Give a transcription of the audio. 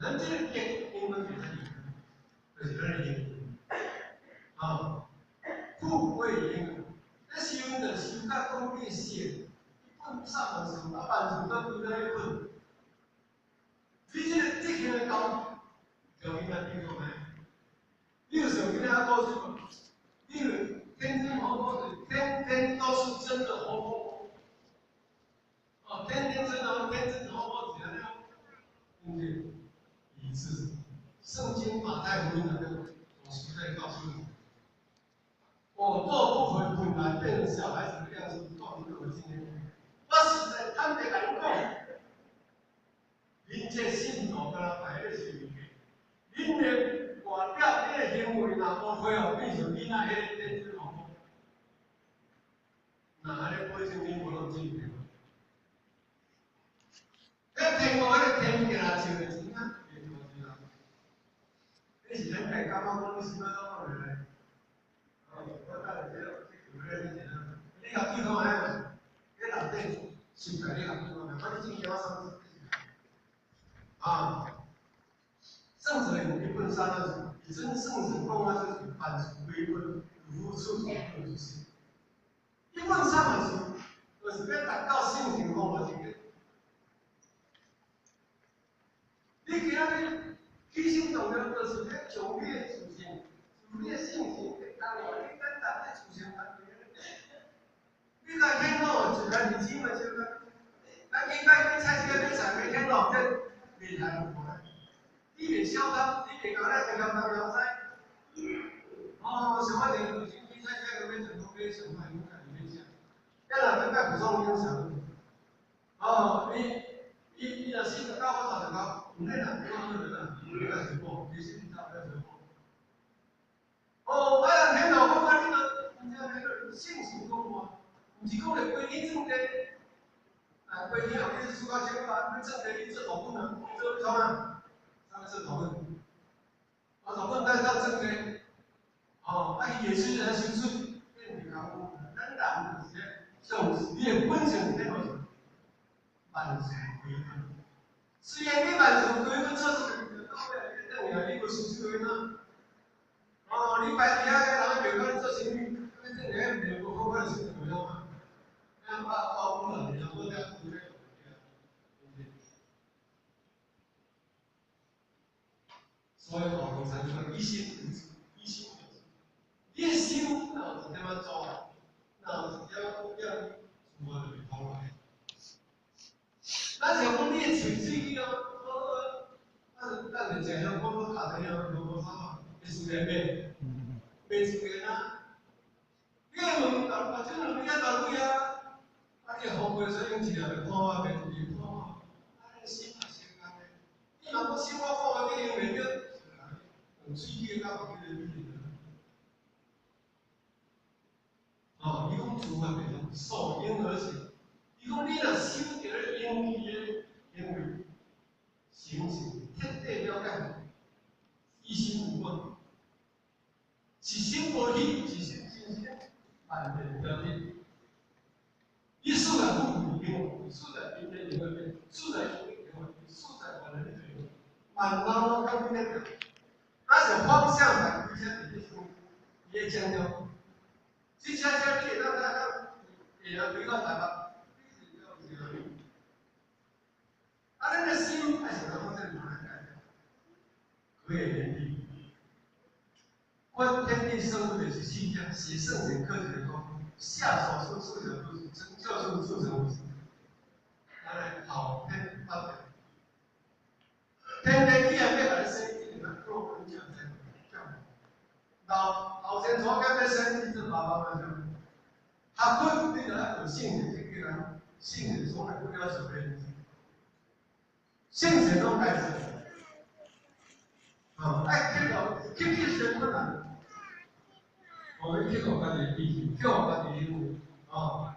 咱這個德永遠袂使離開，就是咱的靈魂。啊，富貴嬰兒，你修就修甲講你死，你糞啥物事，啊萬事都歸咧糞。你這個德行的高，條件來比看覓？你有想囡仔故事無？你有天真活潑的，天天都是真的活潑。哦，天天真的，天真活潑是按呢？對不對？以致聖經馬太福音那個，我實在告訴你，我若不回本來變成小孩子的樣子，到底我今天，我實在坦白共你講，恁這信徒敢若排咧是恁的外表、恁的行為若無配合，變成囡仔彼个天真活潑，那按呢保證恁無攏進天國。迄天國彼個天行笑的真正天國是啊，你是咱家感覺講你什麼攏講會來？哦，我等下這這叫咧你是啊，你共對看覓嘛？彼內底實在你共對看覓？反正正經我三啊，聖者用一本三啊，以真聖神講啊，就是凡事歸本，如何處處不如是。一本三萬事，就是欲達到聖神講的這個。你今仔日起心動念，就是欲將你的自性、自你的性情，去當來你等待你自性家己。你來天路，一個日子嘛，就個，咱去拜去菜市買菜買天路，這袂太有無你袂曉得，你袂共咱個咸東咸西。哦，像我前陣去菜市買菜，買上海，阮家己買食。咱若欲拜菩薩，影啥？哦，伊伊伊若49，我39，毋免啦，我好啦，你較小補，其實你差較小補。哦，我若天路講啊，你著毋知迄個性情講話，毋是講咧規天種地，啊，規天後你輸到千塊，你種地你做大本啊，你做創啊？啥物做大本？啊，大本咱當種地，哦，啊，伊會水來收水，變是工夫。咱人就是這，像你的本性是天路是萬事歸本。雖然你萬事歸本，做事到尾你轉來你無收水啊？哦，你擺佇遐個人袂講你做生意，你轉來袂無好看是袂曉嘛？啊啊，我本來就我這樣對不對？所以哦，常常講一心無住，一心無住。你的心若有一點仔阻礙，若有一點仔點，自然就袂通來。咱像講你的喙喙齿哦，咱咱就食香講講尻川香，無無啥嘛，會自然袂？袂自然啊！你的門目睭兩邊遐大開啊，啊你的風過所用一下就看我，袂袂看我，啊你心嘛相仝的，你若講心我看我你用袂著，用喙齒甲目睭咧比。哦，伊講自然袂通，素因而行。伊講你若守著咧應期的行為，行行徹底了解，一心無掛，一心無虛，一心真心，萬變了得。你事在富貴行為，事在貧的行為，事在富貴行為，事在萬人的行為，萬人攏較緊咧，那是方向盤開車佇咧想，伊咧講了，這車車你會當當會當開到台北。啊，咱的心愛是怎麼這麼難改？可以連地，觀天地生物的是信仰，寫聖賢科學講，下手術術成不是，成就術術成不是，來好天發表，天地既然欲共你生，一定愛做本講才教。老老先祖甲欲生，你做爸爸媽媽。學問你著愛學聖賢這個人，聖賢從來不要求別人。聖賢攏該做，哦，愛克服，克服先困難。哦，你克服家己的脾氣，克服家己的行為，哦，